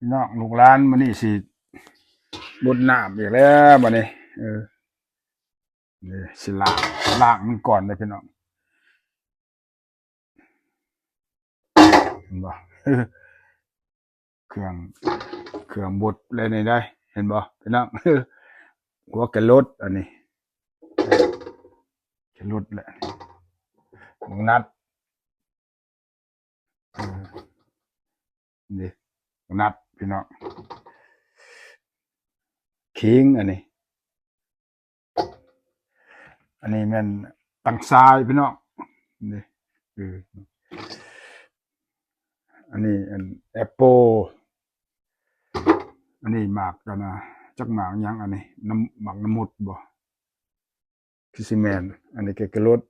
ພີ່ນ້ອງລູກຫຼານ ມື້ນີ້ຊິບົດນ້ຳອີກແລ້ວບັດນີ້. ເອີ ນີ້ຊິລ້າງ ລ້າງມັນກ່ອນເດີພີ່ນ້ອງ. ເຫັນບໍ່? ເຄື່ອງ ເຄື່ອງບົດແລ້ວນີ້ໄດ໋ ເຫັນບໍ່ພີ່ນ້ອງ? ຫົວກະໂຫຼດ ອັນນີ້ກະໂຫຼດແຫຼະ ບັກນັດ ເອີ ນີ້ນັດພີ່ນ້ອງ ຂີງ ອັນນີ້ ອັນນີ້ແມ່ນຕັງຊາຍພີ່ນ້ອງ ນີ້ ເອີ ອັນນີ້ອັນແອັບໂປ ອັນນີ້ໝາກ ອັນນະ ຈັກໝາກຫຍັງ ອັນນີ້ ນ້ຳ ໝາກນ້ຳມົດບໍ່? ຄືຊິແມ່ນ. ອັນນີ້ກະກະໂຫຼດ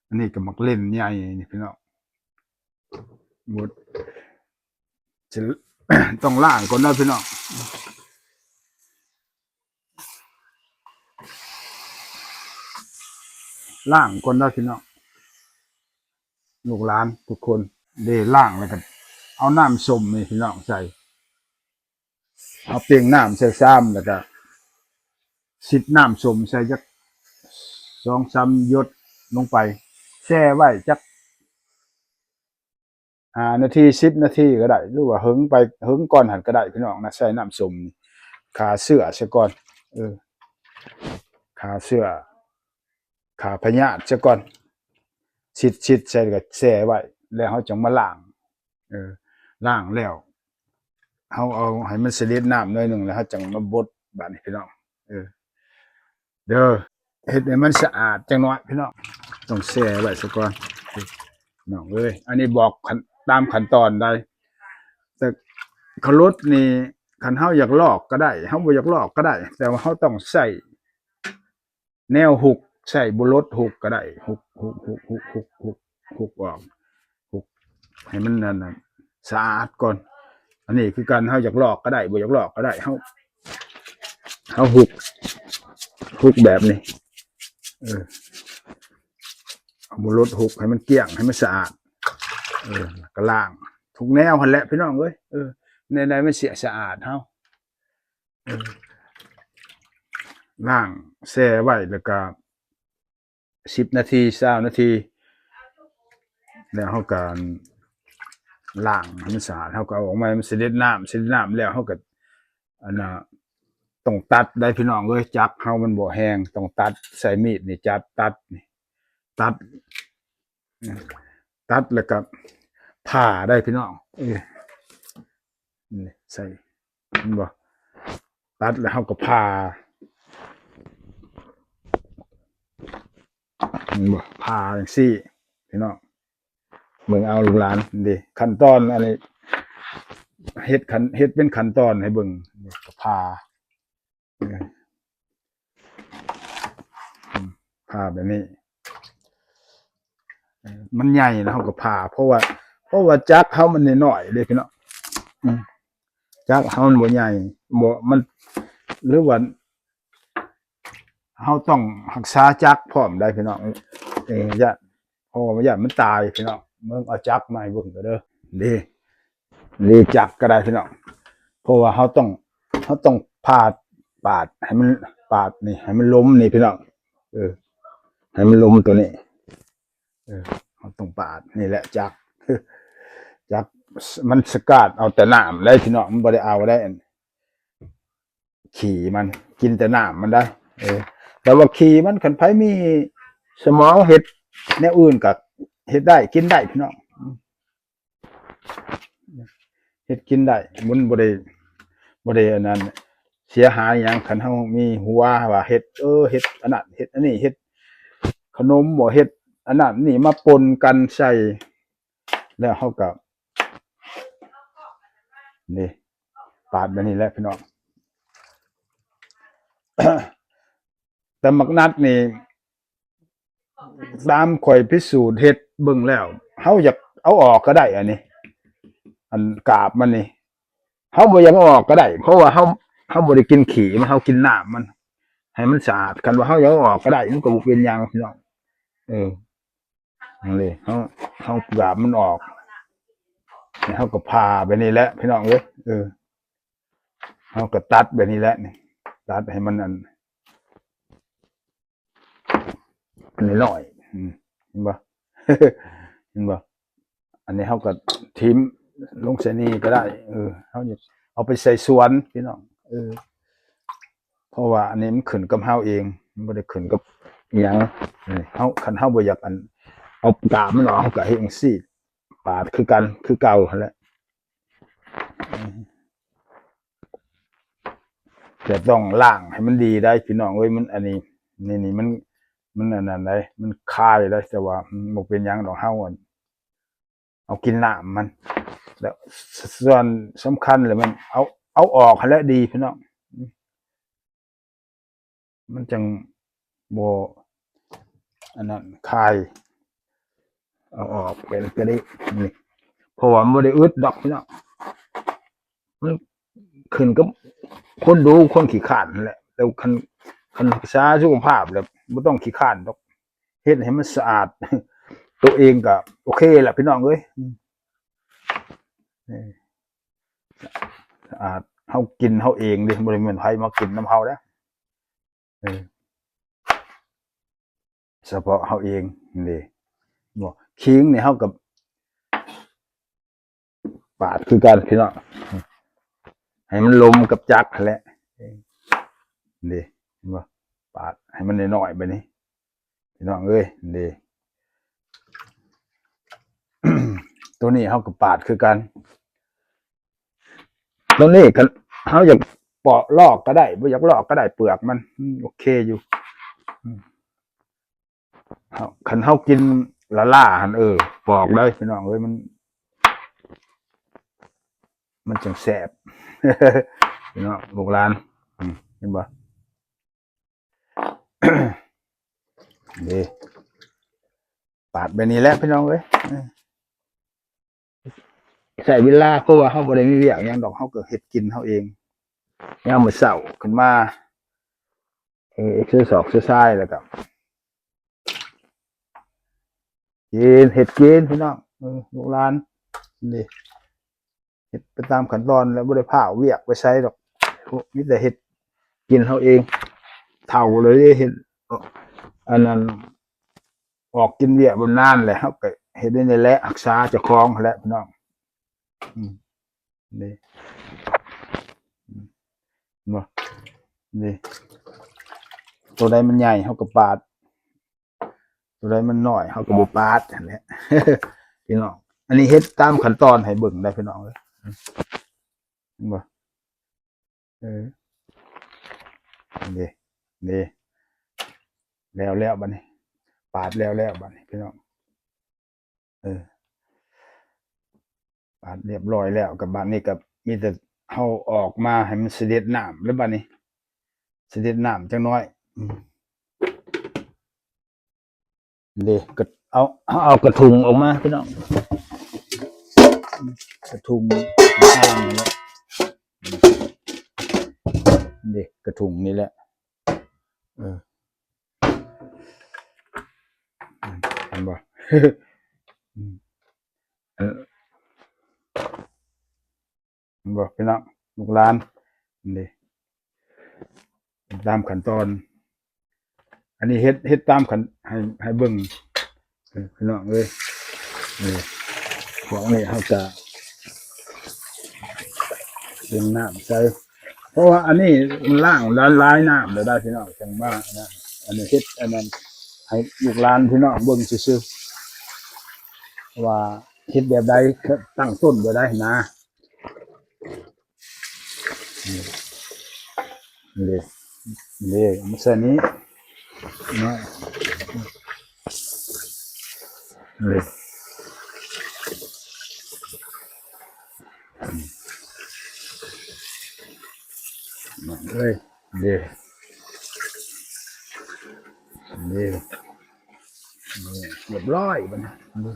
ອັນນີ້ກະໝາກເລັ່ນໃຫຍ່ນີ້ພີ່ນ້ອງ. ໝົດ ຕ້ອງລ້າງກ່ອນເດີພີ່ນ້ອງ ລ້າງກ່ອນເດີພີ່ນ້ອງ ລູກຫຼານທຸກຄົນ. ເດ້ ລ້າງແລ້ວກະເອົານ້ຳສົ້ມນີ້ພີ່ນ້ອງໃສ່ ເອົາເປັ່ງນ້ຳໃສ່ຊາມ ແລ້ວກະຊິດນ້ຳສົ້ມໃສ່ຈັກສອງສາມຢົດລົງໄປ ແຊ່ໄວ້ຈັກຫ້ານາທີ ສິບນາທີກະໄດ້ ຫຼືວ່າເຫິງໄປ ເຫິງກ່ອນຫັ້ນກະໄດ້ພີ່ນ້ອງນະ. ໃສ່ນ້ຳສົ້ມນີ້ຂ້າເຊື້ອຊະກ່ອນ ເອີ ຂ້າເຊື້ອ ຂ້າພະຍາດຊະກ່ອນ ຊິດໆໃສ່ ແລ້ວກະແຊ່ໄວ້ ແລ້ວເຮົາຈັ່ງມາລ້າງ ເອີ ລ້າງແລ້ວ ເຮົາເອົາໃຫ້ມັນສະເດັດນ້ຳໜ້ອຍໜຶ່ງ ແລ້ວເຮົາຈັ່ງມາບົດບາດນີ້ພີ່ນ້ອງ. ເອີ ເດີ ເຮັດໃຫ້ມັນສະອາດຈັກໜ້ອຍພີ່ນ້ອງ ຕ້ອງແຊ່ໄວ້ຊະກ່ອນພີ່ນ້ອງເອີຍ. ອັນນີ້ບອກຂັ້ນ ຕາມຂັ້ນຕອນໄດ໋ ແຕ່ເຂົ້າໂຫຼດນີ້ ຄັນເຮົາຢາກລອກກະໄດ້ ເຮົາບໍ່ຢາກລອກກະໄດ້ ແຕ່ວ່າເຮົາຕ້ອງໃຊ້ ແນວຫຸກ ໃຊ້ໂບລົດຫຸກກະໄດ້ ຫຸກ ຫຸກ ຫຸກ ຫຸກ ຫຸກ ຫຸກ ຫຸກອອກ ຫຸກໃຫ້ມັນນັ້ນ ສະອາດກ່ອນ. ອັນນີ້ຄືກັນ ເຮົາຢາກລອກກະໄດ້ ບໍ່ຢາກລອກກະໄດ້ ເຮົາ ເຮົາຫຸກ ຫຸກແບບນີ້ ເອີ ເອົາໂບລົດຫຸກໃຫ້ມັນກ້ຽງ ໃຫ້ມັນສະອາດ ເອີ ກະລ້າງທຸກແນວຫັ້ນແຫຼະພີ່ນ້ອງເອີຍ. ເອີ ແນວໃດມັນຊິສະອາດ ເຮົາ ລ້າງແຊ່ໄວ້ ແລ້ວກະສິບນາທີ ຊາວນາທີ ແລ້ວເຮົາກະລ້າງໃຫ້ມັນສະອາດ ເຮົາກະເອົາອອກມາໃຫ້ມັນສະເດັດນ້ຳ ສະເດັດນ້ຳແລ້ວເຮົາກະ ອັນນະ ຕ້ອງຕັດໄດ໋ພີ່ນ້ອງເອີຍ. ຈັກເຮົາມັນບໍ່ແຮງ ຕ້ອງຕັດ ໃຊ້ມີດນີ້ຈັບ ຕັດນີ້ ຕັດ ຕັດແລ້ວກະຜ່າໄດ໋ພີ່ນ້ອງ ເອີ ນີ້ໃສ່ ເຫັນບໍ່? ຕັດແລ້ວເຮົາກະຜ່າ ເຫັນບໍ່? ຜ່າຈັ່ງຊີ້ພີ່ນ້ອງ ເບິ່ງເອົາລູກຫຼານ ເດ້ ຂັ້ນຕອນອັນນີ້ ເຮັດຂັ້ນ ເຮັດເປັນຂັ້ນຕອນໃຫ້ເບິ່ງ ນີ້ກະຜ່າ ເອີ ອືມ ຜ່າແບບນີ້ ມັນໃຫຍ່ແລ້ວເຮົາກະຜ່າ ເພາະວ່າ ເພາະວ່າຈັກເຮົາມັນນ້ອຍໆເດ້ພີ່ນ້ອງ ອືມ ຈັກເຮົາມັນບໍ່ໃຫຍ່ ບໍ່ ມັນ ຫຼືວ່າເຮົາຕ້ອງຮັກສາຈັກພ້ອມໄດ໋ພີ່ນ້ອງ ເອີ ຢ້ານ ເພາະວ່າຢ້ານມັນຕາຍພີ່ນ້ອງ. ເບິ່ງ ເອົາຈັກມາໃຫ້ເບິ່ງກະເດີ ເດ້ ເດ້ຈັກກະໄດ້ພີ່ນ້ອງ ເພາະວ່າເຮົາຕ້ອງ ເຮົາຕ້ອງປາດ ປາດໃຫ້ມັນ ປາດນີ້ໃຫ້ມັນລົມນີ້ພີ່ນ້ອງ ເອີ ໃຫ້ມັນລົມໂຕນີ້ ເອີ ເຮົາຕ້ອງປາດ ນີ້ແຫຼະຈັກ ຈັກ ມັນສະກາດເອົາແຕ່ນ້ຳໄດ໋ພີ່ນ້ອງ ມັນບໍ່ໄດ້ເອົາໄດ້ອັນ ຂີ້ມັນ ກິນແຕ່ນ້ຳມັນໄດ໋ ເອີ ແຕ່ວ່າຂີ້ມັນ ຄັນໃຜມີສະໝອງເຮັດແນວອື່ນກະເຮັດໄດ້ ກິນໄດ້ພີ່ນ້ອງ ເຮັດກິນໄດ້ ມັນບໍ່ໄດ້ ບໍ່ໄດ້ອັນນັ້ນ ເສຍຫາຍຫຍັງ. ຄັນເຮົາມີຫົວວ່າເຮັດ ເອີ ເຮັດອັນນັ້ນ ເຮັດອັນນີ້ ເຮັດຂະໜົມບໍ່ ເຮັດອັນນັ້ນນີ້ມາປົນກັນໃສ່ ແລ້ວເຮົາກະ ນີ້ ປາດແບບນີ້ແຫຼະພີ່ນ້ອງ. ແຕ່ໝາກນັດນີ້ ຕາມຂ້ອຍພິສູດເຮັດເບິ່ງແລ້ວ ເຮົາຢາກເອົາອອກກະໄດ້ ອັນນີ້ ອັນກາບມັນນີ້ ເຮົາບໍ່ຢາກເອົາອອກກະໄດ້ ເພາະວ່າເຮົາ ເຮົາບໍ່ໄດ້ກິນຂີ້ມັນ ເຮົາກິນນ້ຳມັນ ໃຫ້ມັນສະອາດ. ຄັນວ່າເຮົາຢາກເອົາອອກກະໄດ້ ມັນກະບໍ່ເປັນຫຍັງພີ່ນ້ອງ ເອີ. ເຮົາ ເຮົາກາບມັນອອກ ນີ້ເຮົາກໍຜ່າແບບນີ້ແຫຼະພີ່ນ້ອງເອີຍ. ເອີ ເຮົາກໍຕັດແບບນີ້ແຫຼະນີ້ ຕັດໃຫ້ມັນອັນ ນ້ອຍໆ ອືມ ເຫັນບໍ່ ເຫັນບໍ່? ອັນນີ້ເຮົາກໍຖິ້ມລົງໃສ່ນີ້ກໍໄດ້. ເອີ ເຮົາຢາກເອົາໄປໃສ່ສວນພີ່ນ້ອງ. ເອີ ເພາະວ່າອັນນີ້ມັນຂຶ້ນກັບເຮົາເອງ ມັນບໍ່ໄດ້ຂຶ້ນກັບອີ່ຫຍັງ. ເຮົາ ຄັນເຮົາບໍ່ຢາກອັນ ເອົາກາບມັນອອກ ເຮົາກໍເຮັດຈັ່ງຊີ້ ປາດຄືກັນ ຄືເກົ່າຫັ້ນແຫຼະ. ແຕ່ຕ້ອງລ້າງໃຫ້ມັນດີໄດ໋ພີ່ນ້ອງເອີຍ. ມັນອັນນີ້ ນີ້ ນີ້ມັນ ມັນອັນນັ້ນໄດ໋ ມັນຄາຍໄດ໋ ແຕ່ວ່າມັນບໍ່ເປັນຫຍັງດອກ ເຮົາອັນ ເອົາກິນນ້ຳມັນ. ແລ້ວ ສ- ສ່ວນສຳຄັນແລ້ວແມ່ນເອົາ ເອົາອອກຫັ້ນແຫຼະດີພີ່ນ້ອງ. ມັນຈັ່ງບໍ່ອັນນັ້ນ ຄາຍ ເອົາອອກເປັນກະດິນີ້ ເພາະວ່າມັນບໍ່ໄດ້ອຶດດອກພີ່ນ້ອງ. ມັນຂຶ້ນກັບຄົນດູ ຄົນຂີ້ຄ້ານຫັ້ນແຫຼະ. ແລ້ວຄັນ ຄັນຮັກສາສຸຂະພາບແລ້ວ ບໍ່ຕ້ອງຂີ້ຄ້ານດອກ ເຮັດໃຫ້ມັນສະອາດ ໂຕເອງກໍໂອເຄລະພີ່ນ້ອງເອີຍ. ອືມ ນີ້ ສະອາດ ເຮົາກິນເຮົາເອງເດ້ ບໍ່ໄດ້ແມ່ນໃຜມາກິນນຳເຮົາເດ້. ເອີ ສະເພາະເຮົາເອງເດ້. ບໍ່ ຂີງນີ້ເຮົາກໍປາດຄືກັນພີ່ນ້ອງ ໃຫ້ມັນລົມກັບຈັກຫັ້ນແຫຼະ ເດ້. ເຫັນບໍ່? ປາດໃຫ້ມັນນ້ອຍໆ ບາດນີ້ ພີ່ນ້ອງເອີຍ ເດ້. ໂຕນີ້ເຮົາກໍປາດຄືກັນ. ໂຕນີ້ຄັນເຮົາຢາກປອກລອກກໍໄດ້ ບໍ່ຢາກລອກກໍໄດ້ ເປືອກມັນ ອືມ ໂອເຄຢູ່. ອືມ ເຮົາ ຄັນເຮົາກິນລ້າໆຫັ້ນ ເອີ ປອກໄດ້ພີ່ນ້ອງເອີຍ ມັນ ມັນຈັ່ງແຊບ ພີ່ນ້ອງລູກຫຼານ. ອືມ ເຫັນບໍ່? ນີ້ ປາດແບບນີ້ແຫຼະພີ່ນ້ອງເອີຍ ໃຊ້ເວລາ ເພາະວ່າເຮົາບໍ່ໄດ້ມີວຽກຫຍັງດອກ ເຮົາກໍເຮັດກິນເຮົາເອງ. ຍາມມື້ເຊົ້າຂຶ້ນມາ ເອີ ເອັກເຊີຊອກເຊີຊາຍ ແລ້ວກໍ ກິນ ເຮັດກິນພີ່ນ້ອງ ເອີ ລູກຫຼານ ນີ້ ເຮັດໄປຕາມຂັ້ນຕອນ ແລ້ວບໍ່ໄດ້ພ້າວວຽກໄປໃສດອກ ມີແຕ່ເຮັດກິນເຮົາເອງ. ເຖົ້າເລີຍເດ້ ເຮັດ ອັນນັ້ນ ອອກກິນວຽກບຳນານແຫຼະ ເຮົາກໍເຮັດແນວນີ້ແຫຼະ ຮັກສາເຈົ້າຂອງຫັ້ນແຫຼະພີ່ນ້ອງ. ອືມ ນີ້ ອືມ ເຫັນບໍ່? ນີ້ ໂຕໃດມັນໃຫຍ່ເຮົາກໍປາດ ໂຕໃດມັນນ້ອຍເຮົາກໍບໍ່ປາດຫັ້ນແຫຼະ ພີ່ນ້ອງ. ອັນນີ້ເຮັດຕາມຂັ້ນຕອນໃຫ້ເບິ່ງໄດ໋ພີ່ນ້ອງເອີຍ ເຫັນບໍ່? ເອີ ນີ້ ນີ້ ແລ້ວແລ້ວບາດນີ້ ປາດແລ້ວແລ້ວບາດນີ້ພີ່ນ້ອງ ເອີ ປາດຮຽບຮ້ອຍແລ້ວ ກໍບາດນີ້ກໍມີແຕ່ເຮົາອອກມາໃຫ້ມັນສະເດັດນ້ຳແລ້ວບາດນີ້ ສະເດັດນ້ຳຈັກໜ້ອຍ. ອືມ ເດ້ ກໍເອົາ ເອົາກະທຸງອອກມາພີ່ນ້ອງ ກະທຸງ ເດ້ ກະທຸງນີ້ແຫຼະ ເອີ ເຫັນບໍ່? ເອີ ເຫັນບໍ່ພີ່ນ້ອງ ລູກຫຼານ ນີ້ ຕາມຂັ້ນຕອນ ອັນນີ້ເຮັດ ເຮັດຕາມຂັ້ນ ໃຫ້ ໃຫ້ເບິ່ງ ເອີ ພີ່ນ້ອງເອີຍ ນີ້ ພວກນີ້ເຮົາກະເຕີມນ້ຳໃສ່ ເພາະວ່າອັນນີ້ມັນລ້າງຫຼາຍນ້ຳແລ້ວໄດ໋ພີ່ນ້ອງ ຈັ່ງມາອັນນັ້ນ ອັນນີ້ເຮັດອັນນັ້ນໃຫ້ລູກຫຼານພີ່ນ້ອງເບິ່ງຊື່ໆ ວ່າເຮັດແບບໃດ ຕັ້ງຕົ້ນແບບໃດນະ. ນີ້ ນີ້ ເອົາມາໃສ່ນີ້ເນາະ ນີ້ ມາເລີຍ ນີ້ ນີ້ ນີ້ ຮຽບຮ້ອຍບາດນີ້. ນີ້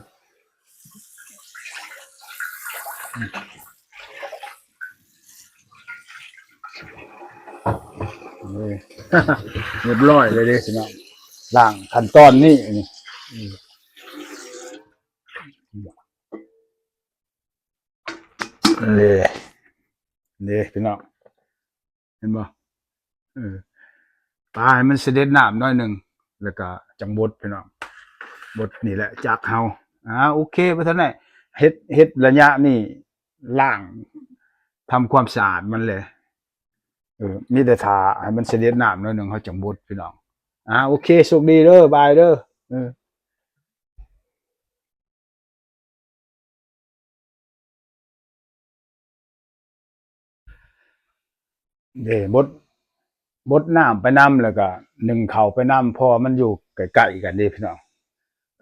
ຮຽບຮ້ອຍເລີຍເດ້ພີ່ນ້ອງ ລ້າງຂັ້ນຕອນນີ້ ນີ້ ອືມ. ເດ້ ເດ້ພີ່ນ້ອງ ເຫັນບໍ່? ເອີ ປາໃຫ້ມັນສະເດັດນ້ຳໜ້ອຍໜຶ່ງ ແລ້ວກະຈັ່ງບົດພີ່ນ້ອງ ບົດນີ້ແຫຼະຈັກເຮົາ. ອ່າ ໂອເຄ ບໍ່ທັນໄດ້ເຮັດ ເຮັດໄລຍະນີ້ ລ້າງ ທຳຄວາມສະອາດມັນແຫຼະ. ເອີ ມີແຕ່ຖ້າໃຫ້ມັນສະເດັດນ້ຳໜ້ອຍໜຶ່ງ ເຮົາຈັ່ງບົດພີ່ນ້ອງ. ອ່າ ໂອເຄ ໂຊກດີເດີ ບາຍເດີ. ເອີ ເດ້ ບົດ ບົດນ້ຳໄປນຳ ແລ້ວກະໜຶ້ງເຂົ້າໄປນຳ ເພາະວ່າມັນຢູ່ໃກ້ໆກັນເດ້ພີ່ນ້ອງ.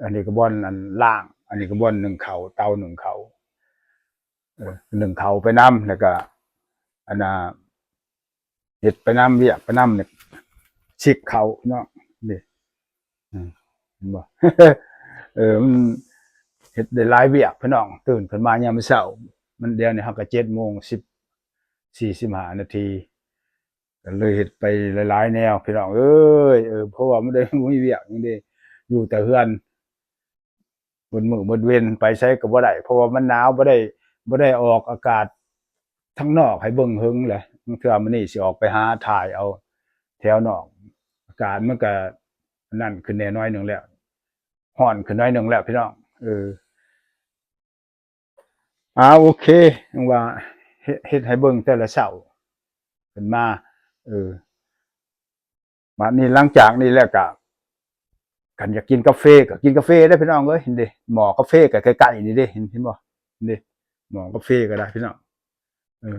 ອັນນີ້ກະບ່ອນອັນລ້າງ ອັນນີ້ກະບ່ອນໜຶ້ງເຂົ້າ ເຕົາໜຶ້ງເຂົ້າ. ເອີ ໜຶ້ງເຂົ້າໄປນຳ ແລ້ວກະ ອັນນ່າ ເຮັດໄປນຳ ວຽກໄປນຳນີ້ ຊິກເຂົ້າເນາະ ນີ້ ອືມ ເຫັນບໍ່? ເອີ ມັນເຮັດໄດ້ຫຼາຍວຽກພີ່ນ້ອງ ຕື່ນຂຶ້ນມາຍາມເຊົ້າ ມັນ ດຽວນີ້ເຮົາກະເຈັດໂມງສິບສີ່ ສິບຫ້ານາທີ ກະເລີຍເຮັດໄປຫຼາຍໆແນວພີ່ນ້ອງເອີຍ. ເອີ ເພາະວ່າມັນໄດ້ ບໍ່ມີວຽກຫຍັງເດ້ ຢູ່ແຕ່ເຮືອນ ເບິດມື້ເບິດເວັນ ໄປໃສກະບໍ່ໄດ້ ເພາະວ່າມັນໜາວ ບໍ່ໄດ້ ບໍ່ໄດ້ອອກອາກາດທາງນອກໃຫ້ເບິ່ງເຫິງແຫຼະ. ບາງເທື່ອມື້ນີ້ຊິອອກໄປຫາຖ່າຍເອົາແຖວນອກ ອາກາດມັນກະນັ້ນຂຶ້ນແດ່ໜ້ອຍໜຶ່ງແລ້ວ ຮ້ອນຂຶ້ນໜ້ອຍໜຶ່ງແລ້ວພີ່ນ້ອງ. ເອີ ອ່າ ໂອເຄ ຈັ່ງວ່າເຮັດ ເຮັດໃຫ້ເບິ່ງແຕ່ລະເຊົ້າຂຶ້ນມາ. ເອີ ບາດນີ້ຫຼັງຈາກນີ້ແລ້ວກະ ຄັນຢາກກິນກາເຟກະກິນກາເຟເດ້ພີ່ນ້ອງເອີຍ. ເຫັນເດ້ ໝໍ້ກາເຟກະໃກ້ໆນີ້ເດ້ ເຫັນ ເຫັນບໍ່? ເດ້ ໝໍ້ກາເຟກະໄດ້ພີ່ນ້ອງ. ເອີ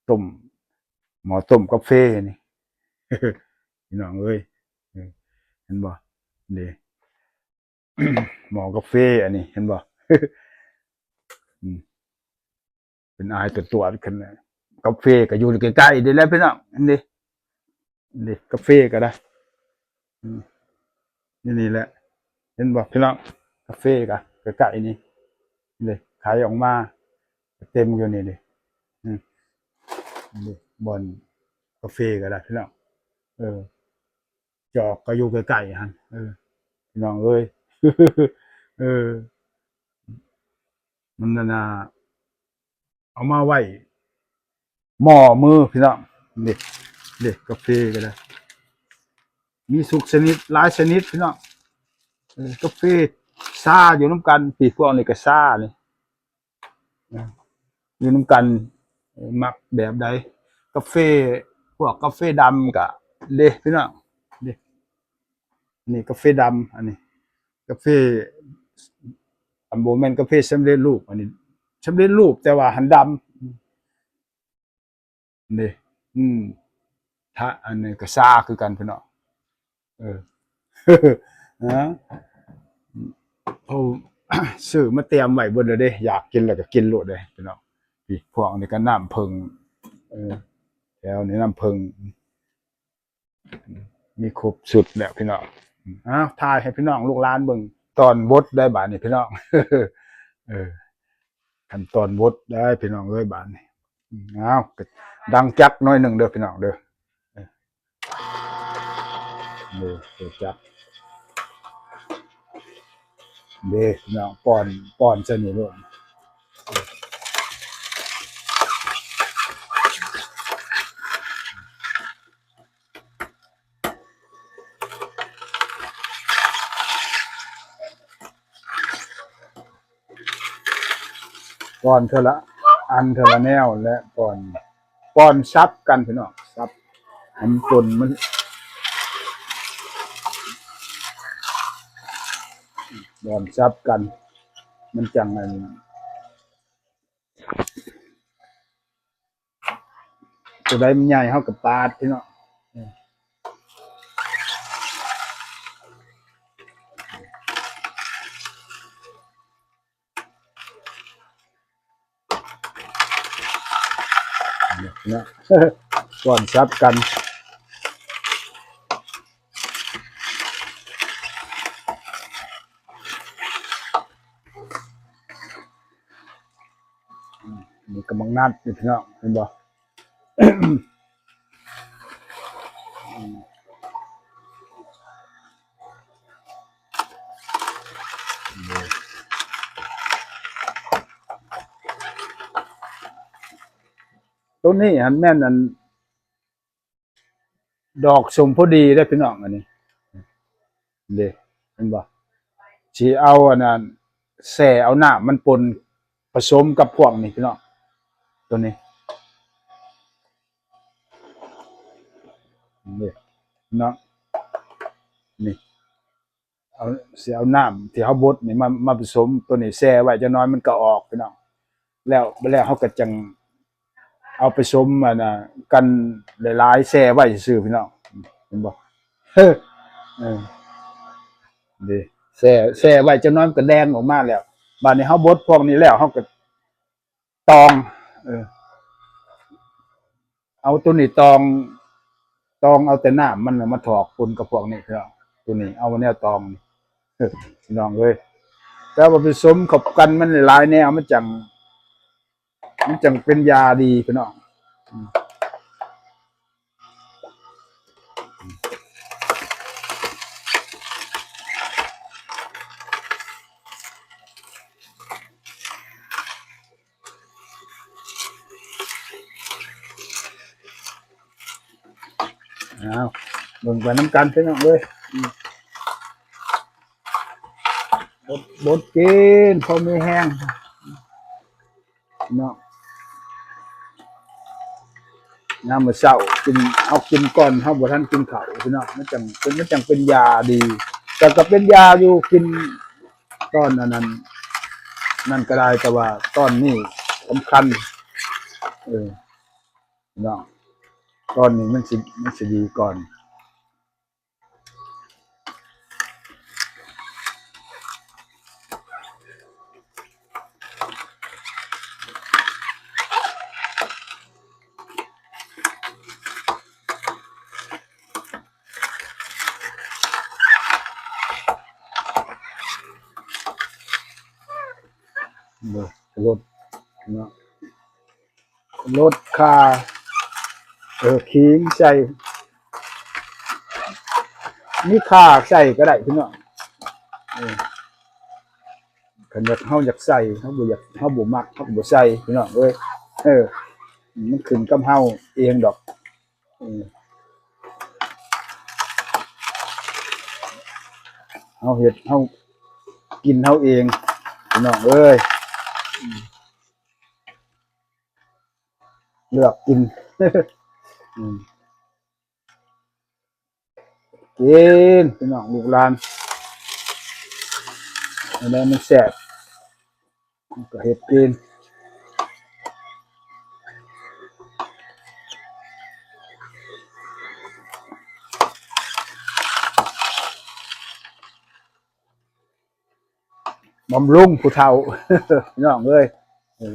ຕົ້ມ ໝໍ້ຕົ້ມກາເຟນີ້ ພີ່ນ້ອງເອີຍ. ເອີ ເຫັນບໍ່? ເດ້ ໝໍ້ກາເຟອັນນີ້ ເຫັນບໍ່? ອືມ ເປັນອາຍຕົວໆຂຶ້ນ ກາເຟກະຢູ່ໃກ້ໆນີ້ແຫຼະພີ່ນ້ອງ. ເຫັນເດ້ ເດ້ ກາເຟກະໄດ້ ອືມ ຢູ່ນີ້ແຫຼະ ເຫັນບໍ່ພີ່ນ້ອງ? ກາເຟກະໃກ້ໆນີ້ ເດ້ ໄຂອອກມາເຕັມຢູ່ນີ້ເດ້. ອືມ ເດ້ ບ່ອນກາເຟກະໄດ້ພີ່ນ້ອງ. ເອີ ຈອກກະຢູ່ໃກ້ໆຫັ້ນ ເອີ ພີ່ນ້ອງເອີຍ. ເອີ ມັນນັ້ນນະ ເອົາມາໄວ້ໝໍ້ມືພີ່ນ້ອງ. ເດ້ ເດ້ ກາເຟກະໄດ້ ມີທຸກຊະນິດ ຫຼາຍຊະນິດພີ່ນ້ອງ. ເອີ ກາເຟຊາຢູ່ນຳກັນ ພີ່ ພວກນີ້ກະຊານີ້ ຢູ່ນຳກັນ ມັກແບບໃດ? ກາເຟ ພວກກາເຟດຳກະເດ້ພີ່ນ້ອງ ເດ້ ນີ້ກາເຟດຳ ອັນນີ້ກາເຟ ອັນ ບໍ່ແມ່ນກາເຟສຳເລັດຮູບ ອັນນີ້ສຳເລັດຮູບ ແຕ່ວ່າຫັ້ນດຳ. ເດ້ ອືມ ຖ້າອັນນີ້ກະຊາຄືກັນພີ່ນ້ອງ. ເອີ ນະ ເອົາ ຊື້ມາຕຽມໄວ້ເບິດແລ້ວເດ້ ຢາກກິນແລ້ວກະກິນໂລດເດ້ພີ່ນ້ອງ. ນີ້ ພວກນີ້ກະນ້ຳເຜິ້ງ ເອີ ແຖວນີ້ນ້ຳເຜິ້ງ ມີຄົບຊຸດແລ້ວພີ່ນ້ອງ. ອ້າວ ຖ່າຍໃຫ້ພີ່ນ້ອງລູກຫຼານເບິ່ງຕອນບົດໄດ້ບາດນີ້ພີ່ນ້ອງ. ເອີ ຂັ້ນຕອນບົດໄດ້ພີ່ນ້ອງເອີຍບາດນີ້. ອ້າວ ດັງຈັກໜ້ອຍໜຶ່ງເດີພີ່ນ້ອງເດີ. ເອີ ເດີຈັກ ເດ້ພີ່ນ້ອງ ປ້ອນ ປ້ອນໃສ່ນີ້ໂລດ. ປ້ອນເທື່ອລະອັນເທື່ອລະແນວ ແລະ ປ້ອນ ປ້ອນສັບກັນພີ່ນ້ອງ ສັບໃຫ້ມັນປົນ ມັນ ປ້ອນສັບກັນ ມັນຈັ່ງອັນ ໂຕໃດມັນໃຫຍ່ເຮົາກະປາດພີ່ນ້ອງ. ເນາະ ກ່ອນສັບກັນ. ນີ້ກຳລັງນັດຢູ່ພີ່ນ້ອງ ເຫັນບໍ່? ນີ້ ໂຕນີ້ຫັ້ນແມ່ນອັນ ດອກສົມພໍດີເດ້ພີ່ນ້ອງ ອັນນີ້ເດ້ ເຫັນບໍ່? ຊິເອົາອັນນັ້ນ ແຊ່ເອົານ້ຳມັນປົນ ປະສົມກັບພວກນີ້ພີ່ນ້ອງ ໂຕນີ້ ນີ້ເນາະ ນີ້ ເອົາ ຊິເອົານ້ຳທີ່ເຮົາບົດນີ້ມາ ມາປະສົມໂຕນີ້ ແຊ່ໄວ້ຈັກໜ້ອຍມັນກໍອອກພີ່ນ້ອງ. ແລ້ວ ແລ້ວເຮົາກໍຈັ່ງເອົາປະສົມອັນນະ ກັນຫຼາຍໆ ແຊ່ໄວ້ຊື່ໆ ພີ່ນ້ອງ ເຫັນບໍ່? ເອີ ເອີ ນີ້ ແຊ່ ແຊ່ໄວ້ຈັກໜ້ອຍມັນກໍແດງອອກມາແລ້ວ. ບາດນີ້ເຮົາບົດພວກນີ້ແລ້ວ ເຮົາກໍ ຕອງ ເອີ ເອົາໂຕນີ້ຕອງ ຕອງເອົາແຕ່ນ້ຳມັນນະມາຖອກປົນກັບພວກນີ້ພີ່ນ້ອງ. ໂຕນີ້ເອົາແນວຕອງ ເອີ ພີ່ນ້ອງເອີຍ ແຕ່ວ່າປະສົມເຂົ້າກັນມັນຫຼາຍໆແນວ ມັນຈັ່ງ ມັນຈັ່ງເປັນຢາດີພີ່ນ້ອງ. ອ້າວ ເບິ່ງໄປນຳກັນພີ່ນ້ອງເອີຍ ອືມ ບົດ ບົດກິນພໍມີແຮງ ເນາະ ຍາມມື້ເຊົ້າກິນ ເຮົາກິນກ່ອນ ເຮົາບໍ່ທັນກິນເຂົ້າພີ່ນ້ອງ ມັນຈັ່ງເປັນ ມັນຈັ່ງເປັນຢາດີ ແຕ່ກໍເປັນຢາຢູ່ ກິນຕອນອັນນັ້ນ ນັ້ນກໍໄດ້ ແຕ່ວ່າຕອນນີ້ສຳຄັນ ເອີ ເນາະ ຕອນນີ້ມັນຊິ ມັນຊິດີກ່ອນ. ເບິ່ງລົດເນາະ ລົດຂ່າ ເອີ ຂີງໃສ່ ມີຂ່າໃສ່ກໍໄດ້ພີ່ນ້ອງ ເອີ ຄັນຢາກ ເຮົາຢາກໃສ່ ເຮົາບໍ່ຢາກ ເຮົາບໍ່ມັກ ເຮົາກໍບໍ່ໃສ່ພີ່ນ້ອງເອີຍ ເອີ ມັນຂຶ້ນກັບເຮົາເອງດອກ ເອີ ເຮົາເຮັດ ເຮົາກິນເຮົາເອງ ພີ່ນ້ອງເອີຍ ເລືອກກິນ ອືມ ກິນ ພີ່ນ້ອງ ລູກຫຼານ ອັນໃດມັນແຊບ ກໍເຮັດກິນ ບຳລຸງຜູ້ເຖົ້າ ພີ່ນ້ອງເອີຍ ເອີ.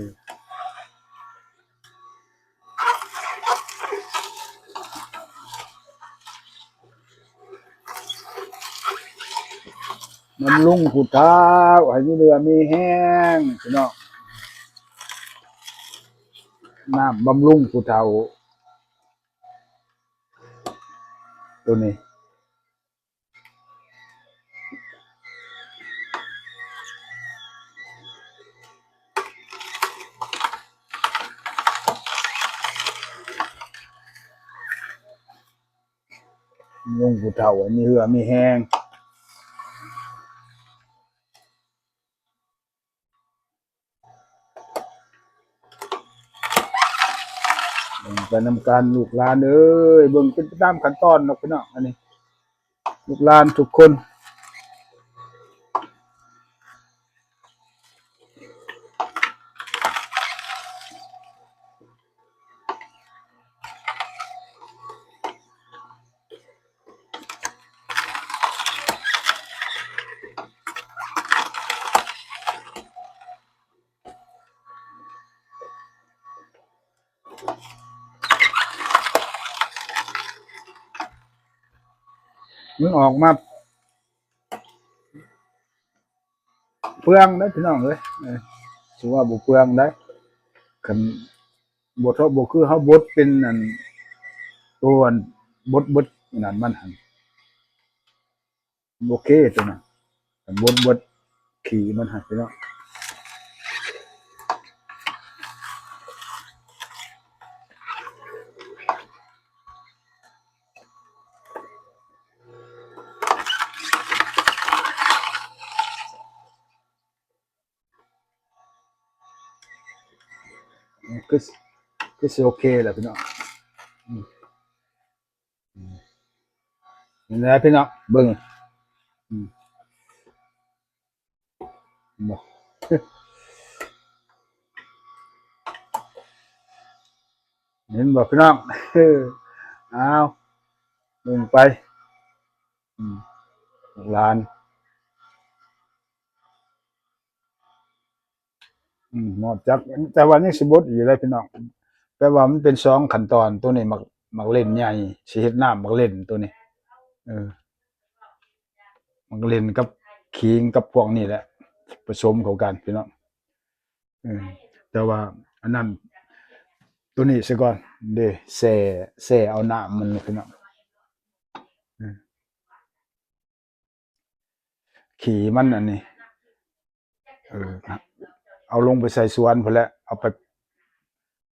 ບຳລຸງຜູ້ເຖົ້າໃຫ້ມີເຫຼື່ອມີແຮງ ພີ່ນ້ອງ ນ້ຳບຳລຸງຜູ້ເຖົ້າ ໂຕນີ້. ລຸງຜູ້ເຖົ້າໃຫ້ມີເຫື່ອມີແຮງ. ເບິ່ງໄປນຳກັນລູກຫຼານເອີຍ ເບິ່ງເປັນໄປຕາມຂັ້ນຕອນເນາະພີ່ນ້ອງ ອັນນີ້ລູກຫຼານທຸກຄົນ. ມັນອອກມາ ເປືອງເດ້ພີ່ນ້ອງເອີຍ ເອີ ຖືວ່າບໍ່ເປືອງໄດ໋ ຄັນບົດເຮົາບໍ່ຄືເຮົາບົດເປັນອັນ ໂຕອັນບົດເບິດອັນນັ້ນມັນຫັ້ນ ໂອເຄໂຕນັ້ນ ຄັນບົດເບິດຂີ້ມັນຫັ້ນພີ່ນ້ອງ. ຄືຊິໂອເຄແລ້ວພີ່ນ້ອງ. ອືມ ອືມ ເຫັນແລ້ວພີ່ນ້ອງ ເບິ່ງ ອືມ ເຫັນບໍ່ ເຫັນບໍ່ພີ່ນ້ອງ? ເອີ ອ້າວ ເບິ່ງໄປ ອືມ ລູກຫຼານ ອືມ ໝົດຈັກ ແຕ່ວ່າຍັງຊິບົດອີກເດ້ພີ່ນ້ອງ. ແປວ່າມັນເປັນສອງຂັ້ນຕອນ ໂຕນີ້ໝາກ ໝາກເລັ່ນໃຫຍ່ ຊິເຮັດນ້ຳໝາກເລັ່ນໂຕນີ້ ເອີ ໝາກເລັ່ນກັບຂີງກັບພວກນີ້ແຫຼະ ປະສົມເຂົ້າກັນພີ່ນ້ອງ. ເອີ ແຕ່ວ່າອັນນັ້ນ ໂຕນີ້ຊະກ່ອນເດ້ ແຊ່ ແຊ່ເອົານ້ຳມັນພີ່ນ້ອງ. ເອີ ຂີ້ມັນອັນນີ້ ເອີ ເອົາລົງໄປໃສ່ສວນພຸ້ນແຫຼະ ເອົາໄປ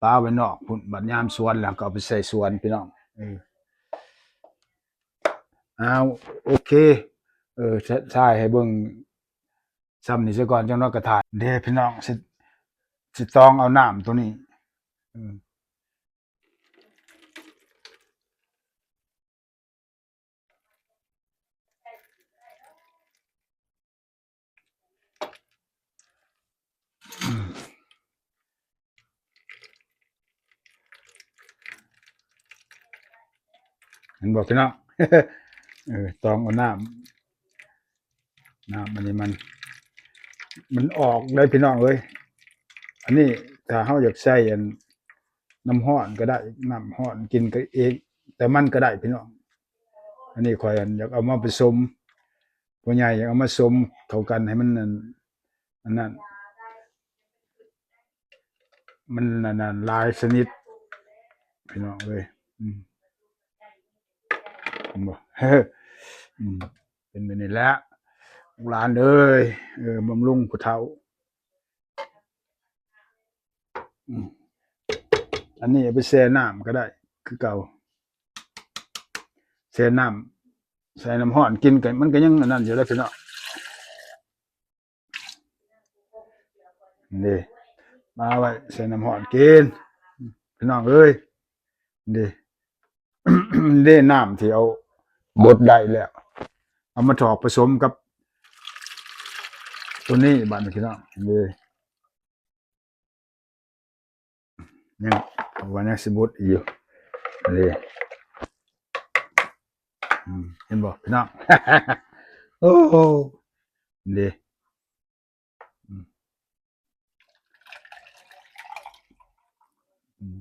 ປະໄວ້ນອກພຸ້ນ ບັດຍາມສວນແລ້ວກໍເອົາໄປໃສ່ສວນພີ່ນ້ອງ. ເອີ ອ້າວ ໂອເຄ ເອີ ຖ່າຍໃຫ້ເບິ່ງຊ່ຳນີ້ຊະກ່ອນ ຈັກໜ້ອຍກໍຖ່າຍເດ້ພີ່ນ້ອງ. ຊິ ຊິຕອງເອົານ້ຳໂຕນີ້ ເອີ ເຫັນບໍ່ພີ່ນ້ອງ? ເອີ ຕອງເອົານ້ຳ ນ້ຳອັນນີ້ມັນ ມັນອອກໄດ້ພີ່ນ້ອງເອີຍ. ອັນນີ້ຖ້າເຮົາຢາກໃສ່ອັນ ນ້ຳຮ້ອນກໍໄດ້ ນ້ຳຮ້ອນກິນກໍເອງ ແຕ່ມັນກໍໄດ້ພີ່ນ້ອງ. ອັນນີ້ຂ້ອຍອັນຢາກເອົາມາປະສົມ ພໍ່ໃຫຍ່ຢາກເອົາມາສົມເຂົ້າກັນໃຫ້ມັນອັນ ອັນນັ້ນ ມັນອັນນັ້ນຫຼາຍຊະນິດພີ່ນ້ອງເອີຍ. ອືມ ເຫັນບໍ່? ອືມ ເປັນແບບນີ້ແຫຼະ ລູກຫຼານເອີຍ. ເອີ ບຳລຸງຜູ້ເຖົ້າ. ອືມ ອັນນີ້ເອົາໄປແຊ່ນ້ຳກໍໄດ້ຄືເກົ່າ ແຊ່ນ້ຳ ໃສ່ນ້ຳຮ້ອນກິນກໍ ມັນກໍຍັງອັນນັ້ນຢູ່ເດ້ພີ່ນ້ອງ. ນີ້ ມາໄວ້ໃສ່ນ້ຳຮ້ອນກິນ ພີ່ນ້ອງເອີຍ. ນີ້ ນີ້ນ້ຳທີ່ເອົາບົດໄດ້ແລ້ວ ເອົາມາຖອກປະສົມກັບໂຕນີ້ບາດນີ້ພີ່ນ້ອງ. ນີ້ ຍັງ ເພາະວ່າຍັງຊິບົດອີກຢູ່ ນີ້ ອືມ ເຫັນບໍ່ພີ່ນ້ອງ? ໂອ້ ນີ້ ອືມ ອືມ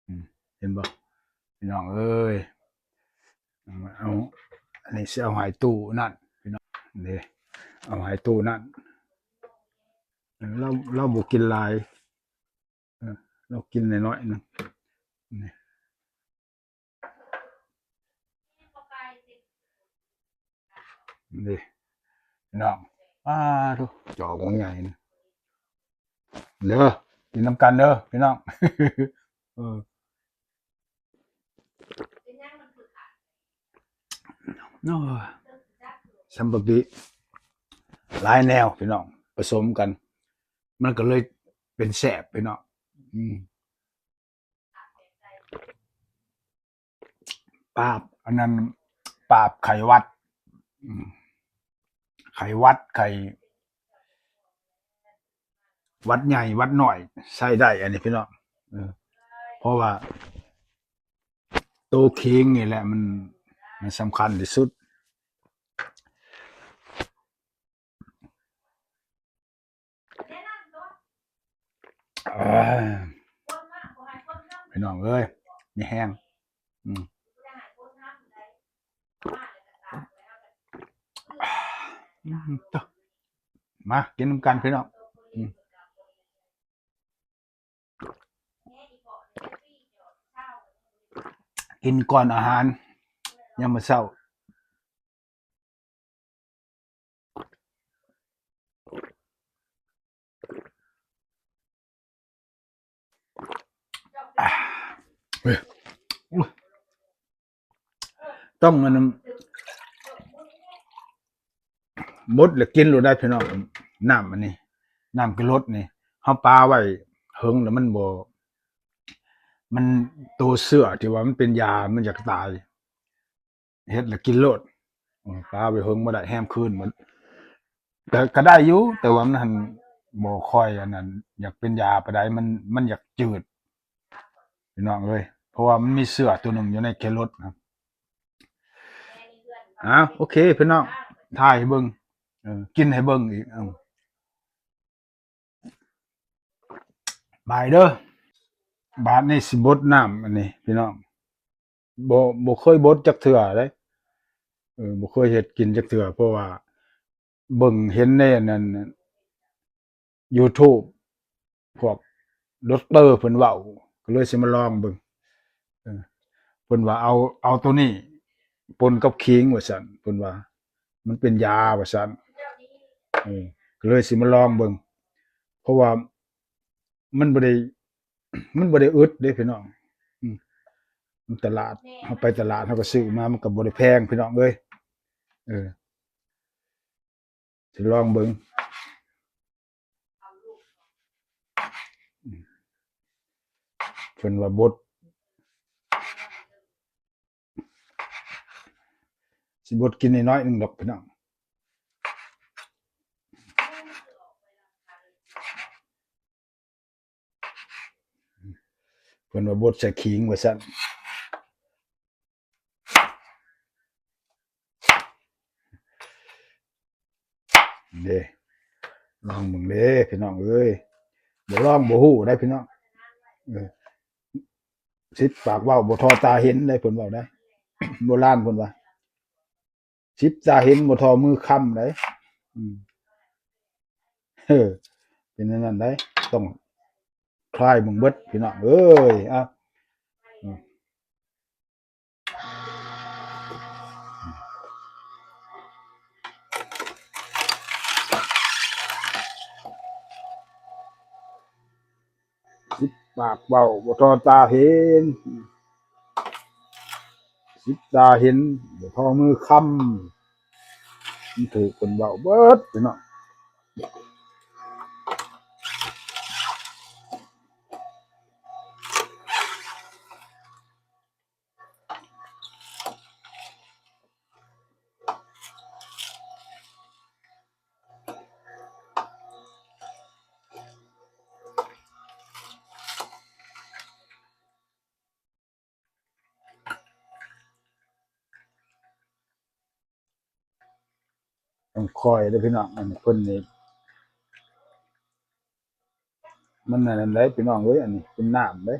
ອືມ ເຫັນບໍ່ພີ່ນ້ອງເອີຍ? ເອົາ ອັນນີ້ຊິເອົາໃຫ້ຕູ້ນັ້ນພີ່ນ້ອງ ນີ້ ເອົາໃຫ້ຕູ້ນັ້ນ. ເອີ ລາວ ລາວບໍ່ກິນຫຼາຍ ເອີ ລາວກິນໜ້ອຍໆໜຶ່ງ ນີ້ ນີ້ພີ່ນ້ອງ ປາໂທ້ ຈອກບັກໃຫຍ່ນະ ເດີ ກິນນຳກັນເດີພີ່ນ້ອງ. ເອີ ໂອ້ຍ ສຳປະປີຫຼາຍແນວພີ່ນ້ອງ ປະສົມກັນ ມັນກໍເລີຍເປັນແຊບພີ່ນ້ອງ. ອືມ ປາບ ອັນນັ້ນ ປາບໄຂ້ຫວັດ ອືມ ໄຂ້ຫວັດ ໄຂ້ຫວັດໃຫຍ່ຫວັດນ້ອຍ ໃຊ້ໄດ້ອັນນີ້ພີ່ນ້ອງ. ເອີ ເພາະວ່າໂຕຂີງນີ້ແຫຼະ ມັນ ມັນສຳຄັນທີ່ສຸດ. ເອີ ພີ່ນ້ອງເອີຍ ມີແຮງ ອືມ ມາກິນນຳກັນພີ່ນ້ອງ ອືມ ກິນກ່ອນອາຫານຍາມມື້ເຊົ້າ. ອ່າ ເອີ ໂອ້ຍ ຕ້ອງອັນນັ້ນ ໝົດແລ້ວກິນໂລດໄດ໋ພີ່ນ້ອງ. ນ້ຳອັນນີ້ ນ້ຳກິນລົດນີ້ ເຮົາປາໄວ້ ເຫິງແລ້ວມັນບໍ່ ມັນ ໂຕເຊື້ອທີ່ວ່າມັນເປັນຢາມັນຢາກຕາຍ ເຮັດແລ້ວກິນໂລດ ອືມ ປາໄວ້ເຫິງບໍ່ໄດ້ ແຮມຄືນໝົດ ແຕ່ກໍໄດ້ຢູ່ ແຕ່ວ່າມັນຫັ້ນບໍ່ຄ່ອຍອັນນັ້ນ ຢາກເປັນຢາປານໃດ ມັນ ມັນຢາກຈືດ ພີ່ນ້ອງເອີຍ ເພາະວ່າມັນມີເຊື້ອໂຕໜຶ່ງຢູ່ໃນແຄໂຣດນະ. ອ້າວ ໂອເຄພີ່ນ້ອງ ຖ່າຍໃຫ້ເບິ່ງ ເອີ ກິນໃຫ້ເບິ່ງອີກ ເອີ ບາຍເດີ. ບາດນີ້ຊິບົດນ້ຳອັນນີ້ພີ່ນ້ອງ ບໍ່ ບໍ່ເຄີຍບົດຈັກເທື່ອເດ້ ເອີ ບໍ່ເຄີຍເຮັດກິນຈັກເທື່ອ ເພາະວ່າເບິ່ງເຫັນໃນອັນນັ້ນ ຢູທູບ ພວກດັອກເຕີເພິ່ນເວົ້າ ກໍເລີຍຊິມາລອງເບິ່ງ ເອີ ເພິ່ນວ່າເອົາ ເອົາໂຕນີ້ປົນກັບຂີງວ່າຊັ້ນ ເພິ່ນວ່າມັນເປັນຢາວ່າຊັ້ນ ເອີ ກໍເລີຍຊິມາລອງເບິ່ງ ເພາະວ່າມັນບໍ່ໄດ້ ມັນບໍ່ໄດ້ອຶດເດ້ພີ່ນ້ອງ ອືມ ມັນຕະຫຼາດ ເຮົາໄປຕະຫຼາດເຮົາກໍຊື້ມາ ມັນກໍບໍ່ໄດ້ແພງພີ່ນ້ອງເອີຍ ເອີ ຊິລອງເບິ່ງ ເພິ່ນວ່າບົດ ຊິບົດກິນໜ້ອຍໆໜຶ່ງດອກພີ່ນ້ອງ ເພິ່ນວ່າບົດໃສ່ຂີງວ່າຊັ້ນ ເດ້ ລອງເບິ່ງເດ້ພີ່ນ້ອງເອີຍ ບໍ່ລອງບໍ່ຮູ້ໄດ໋ພີ່ນ້ອງ ເອີ ສິບປາກເວົ້າບໍ່ທໍ່ຕາເຫັນໄດ໋ ເພິ່ນເວົ້າໄດ໋ ໂບລານເພິ່ນວ່າ ສິບຕາເຫັນບໍ່ທໍ່ມືຄ້ຳໄດ໋ ອືມ ເອີ ເປັນແນວນັ້ນໄດ໋ ຕ້ອງທຣາຍເບິ່ງເບິດພີ່ນ້ອງເອີຍ ອາ ອືມ ສິບປາກເວົ້າບໍ່ທໍ່ຕາເຫັນ ສິບຕາເຫັນບໍ່ທໍ່ມືຄ້ຳ ມັນຖືກເພິ່ນເວົ້າເບິດພີ່ນ້ອງ. ຕ້ອງຄ່ອຍເດີພີ່ນ້ອງ ອັນເພິ່ນນີ້ ມັນອັນນັ້ນເດ້ພີ່ນ້ອງເອີຍ ອັນນີ້ເປັນນ້ຳເດ້.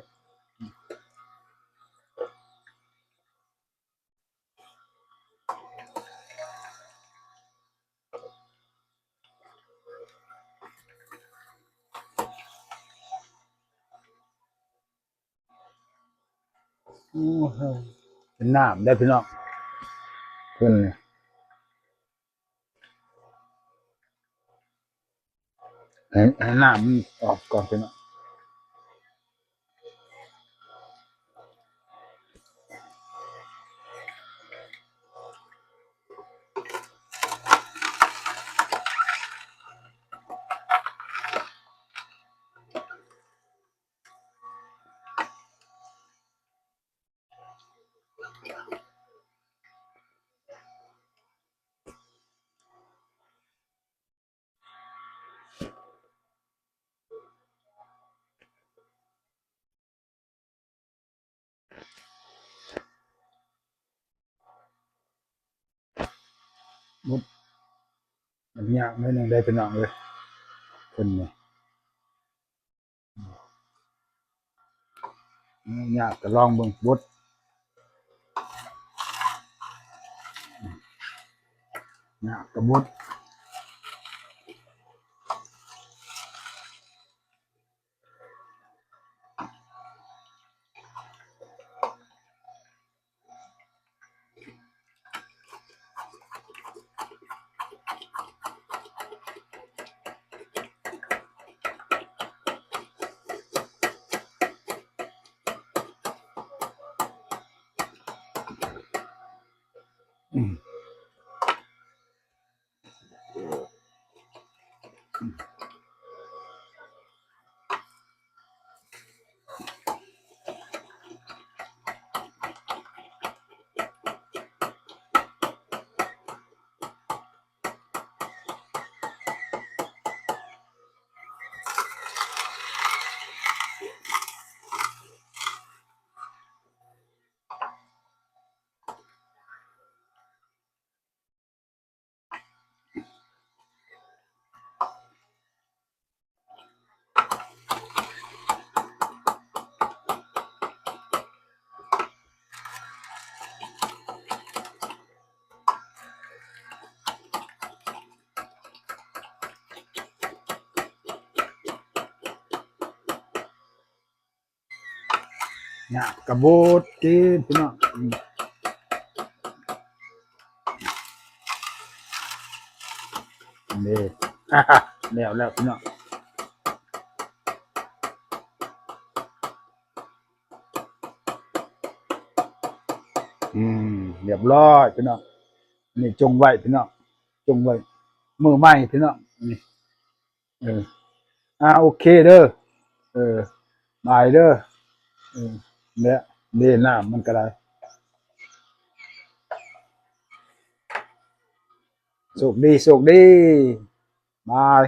ໂອ້ໂຫ ເປັນນ້ຳເດ້ພີ່ນ້ອງ ເພິ່ນນີ້ ໃຫ້ ໃຫ້ນ້ຳມັນອອກກ່ອນພີ່ນ້ອງ. ມັນຍາກໜ້ອຍໜຶ່ງເດ້ພີ່ນ້ອງເອີຍ ເພິ່ນນີ້ ຍາກກໍລອງເບິ່ງ ບົດ ຍາກກໍບົດ. ອືມ. ຍາກກະບົດກິນພີ່ນ້ອງ. ອືມ ນີ້ ແລ້ວແລ້ວພີ່ນ້ອງ. ອືມ ຮຽບຮ້ອຍພີ່ນ້ອງ. ນີ້ຈົ່ງໄວ້ພີ່ນ້ອງ ຈົ່ງໄວ້ ມື້ໃໝ່ພີ່ນ້ອງ. ນີ້ ເອີ ອ່າ ໂອເຄເດີ ເອີ ບາຍເດີ. ເອີ ແລະ ເດ ນ້ຳມັນກະໄດ້. ໂຊກດີ ໂຊກດີ ບາຍ.